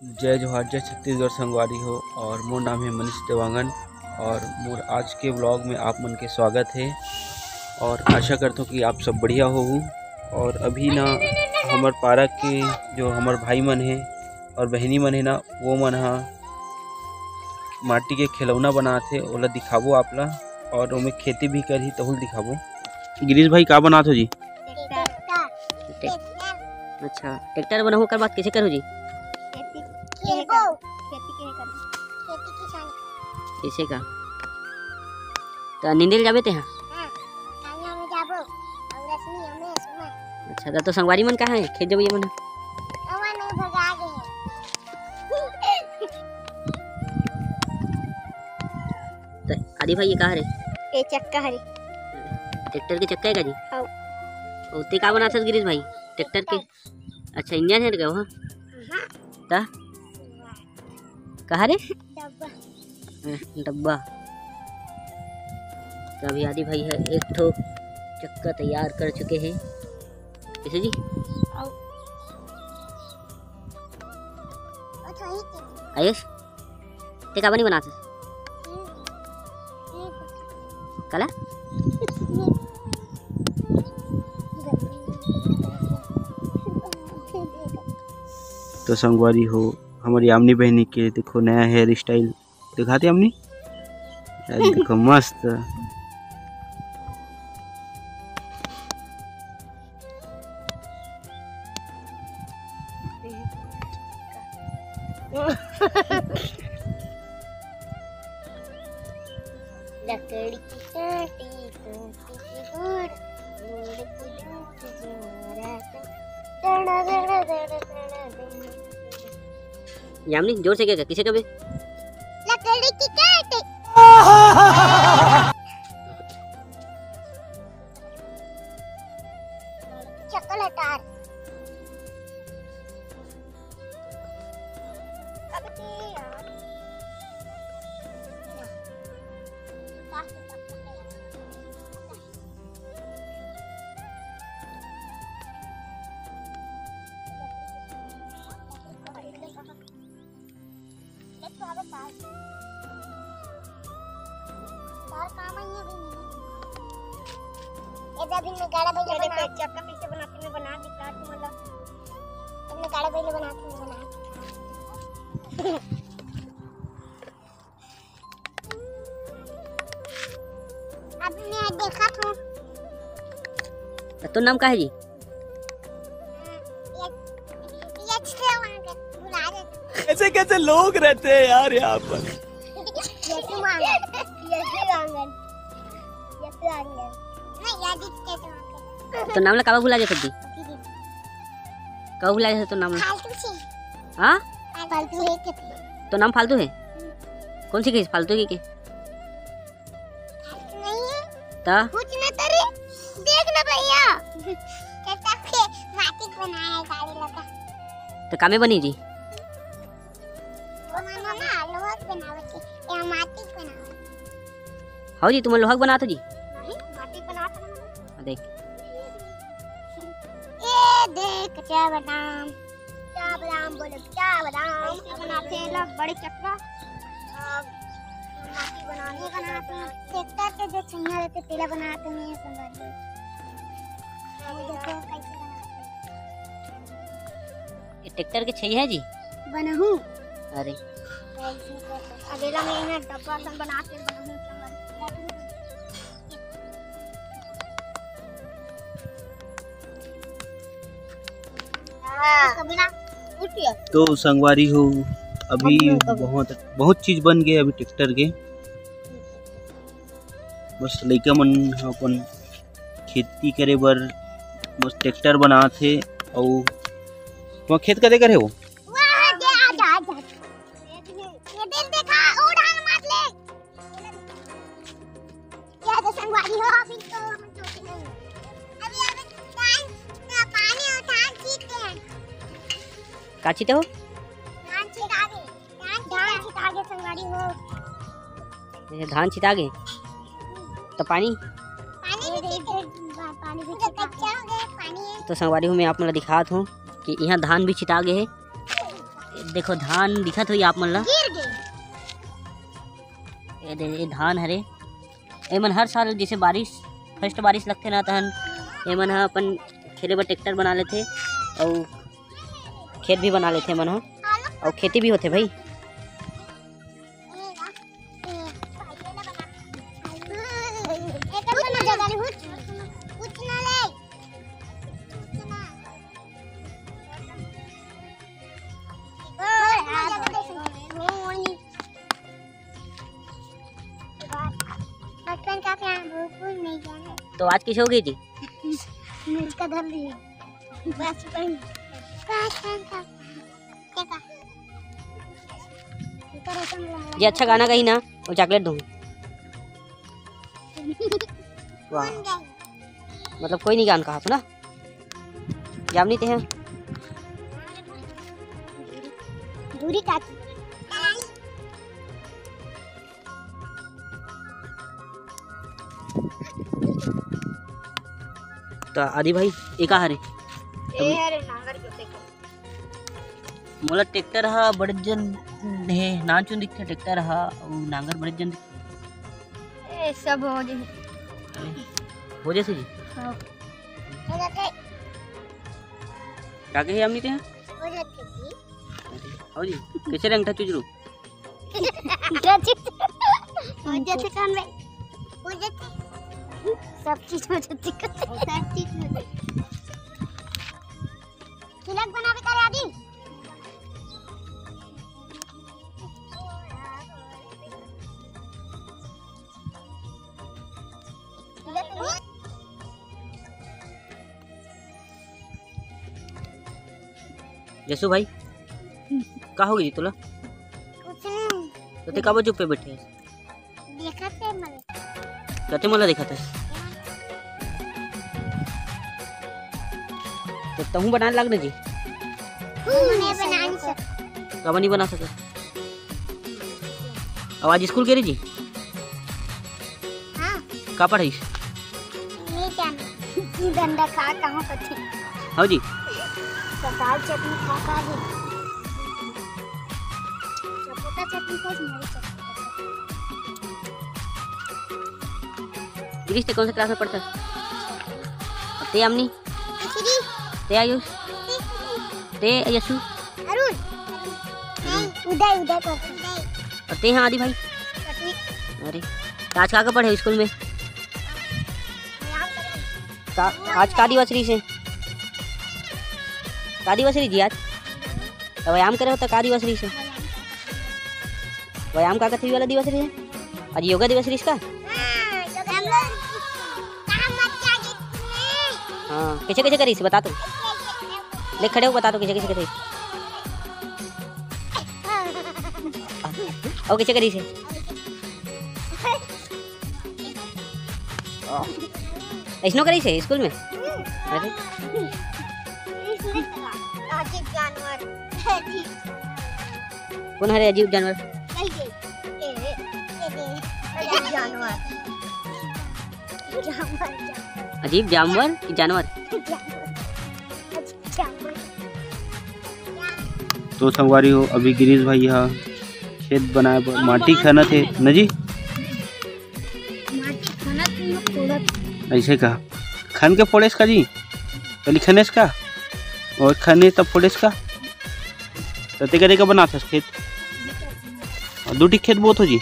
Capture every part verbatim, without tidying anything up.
जय जोहार, जय छत्तीसगढ़ संगवारी हो, और मोर नाम है मनीष देवांगन, और मोर आज के vlog में आप मन के स्वागत है, और आशा करता हूँ कि आप सब बढ़िया हो। और अभी ना हमर पारा के जो हमर भाई मन है और बहनी मन है ना, वो मन हा माटी के खिलौना बनात हे, ओला दिखाबो आप ला, और ओमे खेती भी करही, तहू ल दिखाबो। गिरीश भाई, का बनात हो जी? ट्रैक्टर। ट्रैक्टर। अच्छा, ट्रैक्टर बनाहू, ओकर बाद कैसे करो जी? खेती। खेलबो। खेती के करो। खेती किसानी। ऐसे का? तो निंदे ल जाबे ते हाँ? हाँ, काली हमें जाबो। और रश्मि हमें सुना। अच्छा, तो, तो संगवारी मन कहाँ है? खेत जब ये मन है? अवा नहीं भगा गए हैं। तो आदि भाई, ये का हरे? ये चक्का हरे। ट्रैक्टर के चक्का है का जी? हाँ। ओ, ते का बनात हस गिरीश भाई? ट्रैक्टर के? अच्छा, इंजन है का वो? हाँ। ता? का हरे? डब्बा। हम्म, डब्बा। तो अभी आदि भाई है एक ठो चक्का तैयार कर चुके हैं। कैसे जी? आओ। आयुष, ते काबर नहीं बनाते? काला? तो संगवारी हो, हमारी यामिनी बहनी के देखो नया hair style दिखाते यामिनी। यार देखो मस्त। लकड़ी की काटी, काटी की गोड़, गोड़ की लूट जोरा। यामिनी, जोर से क्या, किसे कबे? लकड़ी की काटी। चक्कर हटार। ये तो अबे तार। तार काम आई है भी नहीं। ये जब इनमें गाड़ा भाई ये देखो, बना एक चक्का कैसे बनाते, मैं बना दिखा तुम लोग। इनमें गाड़ा भाई बना के बना। अब मैं देखा था। तो तोर नाम का है जी? ये, ये अच्छे वांगन, बुला दे। कैसे कैसे लोग रहते हैं यार यहाँ पर। यशु वांगन, यशु वांगन, यशु वांगन। नहीं, यार, जी, कैसे वांगन? तो नाम ला काबर भुला जाथस जी? जी, जी। काबर भुला जाथस तो नाम ला? फालतू से। हाँ? फालतू है के? तो नाम फालतू है? हम्म। कौन सी चीज फालतू की के? नहीं है। ता? कुछ ना तरी। देख ना भैया। कहता के माटी बनाया है गाड़ी लगा। तो कामे बनी जी? बनाना ना, लोहा के बनावे के। या माटी के बनावे। हाँ जी, तुम लोहा के बनाते जी? नहीं, माटी बनाते हैं। देख। ये देख, क्या बादाम। क्या बादाम बोले, क्या बादाम। ऐसे बनाते हैं लोग बड़े चक्का। अब माटी बनाने बनाते हैं। ट्रैक्टर के जो छैया रहते, तेला बनाते हैं, संगवारी। ये देखो कैसे बनाते हैं। ये ट्रैक्टर के छैया है जी? बनहू। अरे। अगेला में यहाँ डब्बा सन बना के बनहू, संगवारी। तो संगवारी हो, अभी बहुत, बहुत चीज बन गए अभी ट्रैक्टर के। बस लइका मन ह अपन खेती करे बर बस ट्रैक्टर बनात हे। अउ वो खेत कते करे हो? ये देख, देखा, ओ ढाल मार ले। ये तो संगवारी हो, अभी तो हम छोटे हैं। अभी, अभी धान, पानी और धान छींटते हैं। का छींटे हो? धान छिटा के, धान छिटा के संगवारी हो। ये धान छिटा के, तो पानी? पानी भी छिटा, पानी भी छिटा। कच्चा हो गया, पानी है। तो संगवारी हो, मैं आप मन ला दिखात हूँ कि यहाँ धान भी छिटा गए है। ये देखो, धान दिखत होही आप मन ला। गिर गे। ये दे, ये धान हरे। एमन हर साल जैसे बारिश, first बारिश लगथे ना, तहन एमन ह अपन खेले बर ट्रैक्टर बना लेथे, अउ खेत भी बना लेथे एमन ह, अउ खेती भी होथे भाई। बचपन का प्यार बिल्कुल नहीं जाने। तो आज किस हो गई थी? मिर्च का धर लिए। बचपन, बचपन का। ये अच्छा गाना कही ना, वो चॉकलेट दूंगी। वाह, मतलब कोई नहीं गान कहा था ना, जाम नहीं ते हैं। दूरी काकी। तो आदि भाई, ये का हरे? ए हरे नांगर जोते के। मोला ट्रैक्टर ह बड़े जन हे, नानचुन दिखथे ट्रैक्टर ह, अउ नांगर बड़े जन दिखथे। ए, सब हो जही। हो जही जी? हाँ। का कहे हमनी ते? हो जही जी। हो जी, कैसे रंग था चुजरू? हो जही। हो जही। सब चीज हो जही। सब चीज हो जही। तिलक बनावे करे आदि। जसू भाई, का हो गई तोला? कुछ नहीं। तो ते काबर चुप्पे बैठे हस? देखत हे मन। कते मोला देखत हस? तो तहूँ बनाए लाग ना जी। मैं बना नहीं सकता। काबर नहीं बना सकत? अब आज स्कूल गे रही जी? हाँ। का पढ़ाईस? नहीं जाना। गंदा खा कहाँ पढ़े? हाँ जी। सरदार चटनी खा खा जी। सपोटा चटनी खा जी, मेरी चटनी खा जी। गिरीश, ते कौन से क्लास में पढ़ता? ते आमनी? तीसरी। ते आयुष? तीसरी। ते यशु? अरुण। नहीं, उदय, उदय को। उदय। और ते हैं आदि भाई? छठवीं। अरे, तो आज का का पढ़े स्कूल में? का, आज का दिवस रही से? का दिवस रही जी आज? तो व्यायाम करे हो तो का दिवस रही से? व्यायाम का कथे वाला दिवस रही है? आज योगा दिवस रही इसका? हाँ, कैसे कैसे करी इसे बता तो। ले खड़े हो, बता तो कैसे कैसे करी। और कैसे करी इसे? ऐसनो करी से स्कूल में? अरे। अजीब जानवर। कौन हरे अजीब जानवर? अजीब जानवर। जानवर, जानवर। अजीब जानवर कि जानवर? जानवर। अजीब जानवर। तो संगवारी हो, अभी गिरीश भाई ह खेत बनाए बर माटी खनत हे न जी। माटी खनत नहीं, फोड़त। ऐसे का? खन के फोड़ेस का जी? पहले खनेस का? और खने तब फोड़ेस का? तो ते करे का बनाथस खेत? और दू ठी खेत बोत हो जी।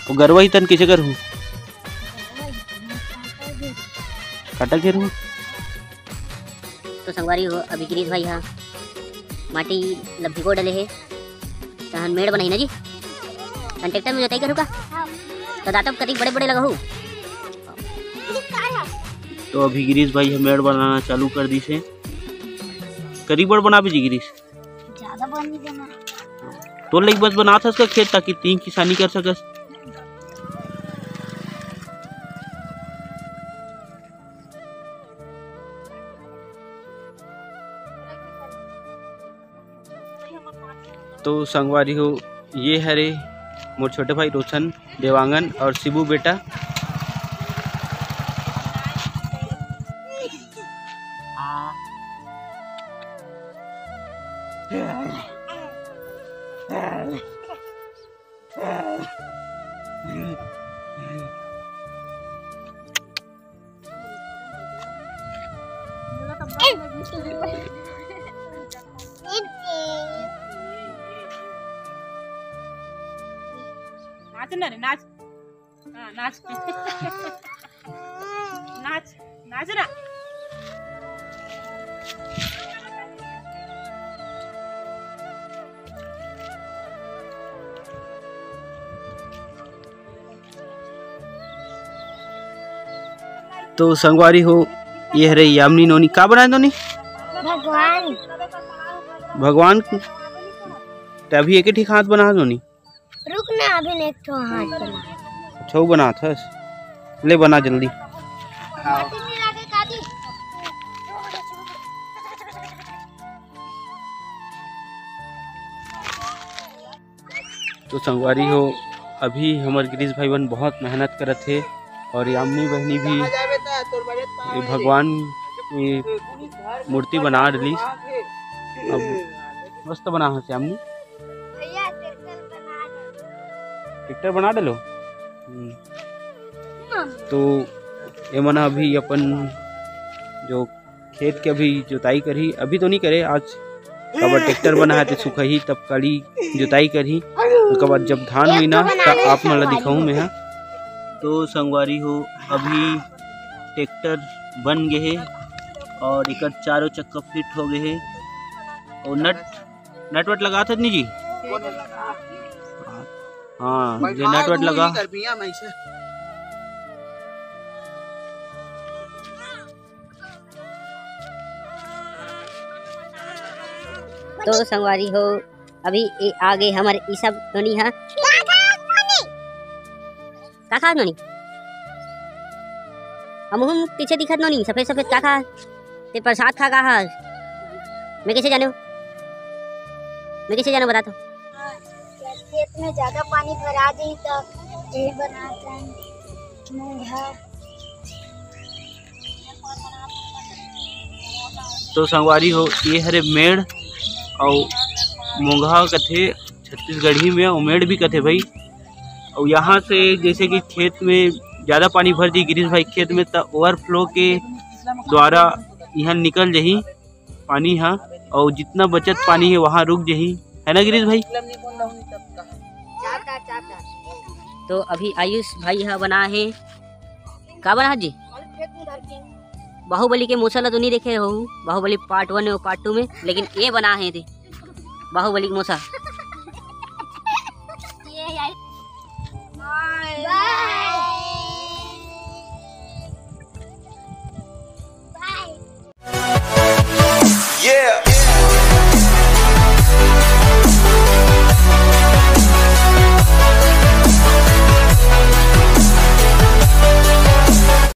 वो गरवा ही तन कैसे करहूँ? काटा घेरहूँ? तो संगवारी हो, अभी गिरीश भाई ह माटी ल भिगो डले हे, तहन मेड़ बनाही ना जी। तहन ट्रैक्टर में जोताई करू का? तो दातब कतिक बड़े बड़े लगाहू। तो अभी गिरीश भाई ह मेड़ बनाना चालू कर दिस हे। कतिक बड़ बनाबे जी गिरीश? ज्यादा बन नहीं देना। तोर लइक बस बनात हस का खेत, ताकि तीन किसानी कर सकस। तो संगवारी हो, ये हरे मोर छोटे भाई रोशन, देवांगन और शिबू बेटा। नाच ना रे, नाच। हाँ, नाच। नाच, नाच ना। तो संगवारी हो, ये हरे यामिनी नोनी। का बनाए नोनी? भगवान। भगवान। त अभी एक ही हाथ बना नोनी। रुक ना, अभी एक ठो हाथ बना। अच्छा, वो बनात हस? ले बना जल्दी। तो संगवारी हो, अभी हमर गिरीश भाई बन बहुत मेहनत करत हे और यामिनी बहनी भी ये भगवान की मूर्ति बना डलिस। अब मस्त बना हस यामिनी। भैया, ट्रैक्टर बना दे। ट्रैक्टर बना डलो। हम्म। तो ये मन अभी अपन जो खेत के अभी जोताई करही, अभी तो नहीं करे आज, काबर ट्रैक्टर बना है तो सुखही तब काली जोताई करही, ओकर बाद जब धान होई ना तो आप मन ला दिखाऊं मैं हा। तो संगवारी हो, अभी ट्रैक्टर बन गए है और एकर चारों चक्का फिट हो गए है और नट नट वट लगात हस नी जी? हाँ, जे नट वट लगा। तो संगवारी हो, अभी ए आ गए हमर ई सब नोनी हा। का खास नोनी? हमहू पीछे दिखत नोनी, सफेद सफेद का खास? ते प्रसाद खा का हस? मैं कैसे जाने हूँ? मैं कैसे जाने बता तो? खेत में ज्यादा पानी भरा जाही त यही बनात हन मोंघा। तो संगवारी हो, ये हरे मेड़ अउ मोंघा कथे छत्तीसगढ़ी में, अउ मेड़ भी कथे भाई। अउ यहाँ से जैसे कि खेत में ज्यादा पानी भर दी गिरीश भाई खेत में, त ओवरफ्लो के द्वारा यहाँ निकल जही पानी हा, अउ जितना बचत पानी है वहाँ रुक जही, है ना गिरीश भाई? तो अभी आयुष भाई हा बना है, का बना है जी? बाहुबली के मोसा ला तो नहीं देखे हो, बाहुबली पार्ट वन और पार्ट टू में, लेकिन ये बना है थे बाहुबली के मोसा।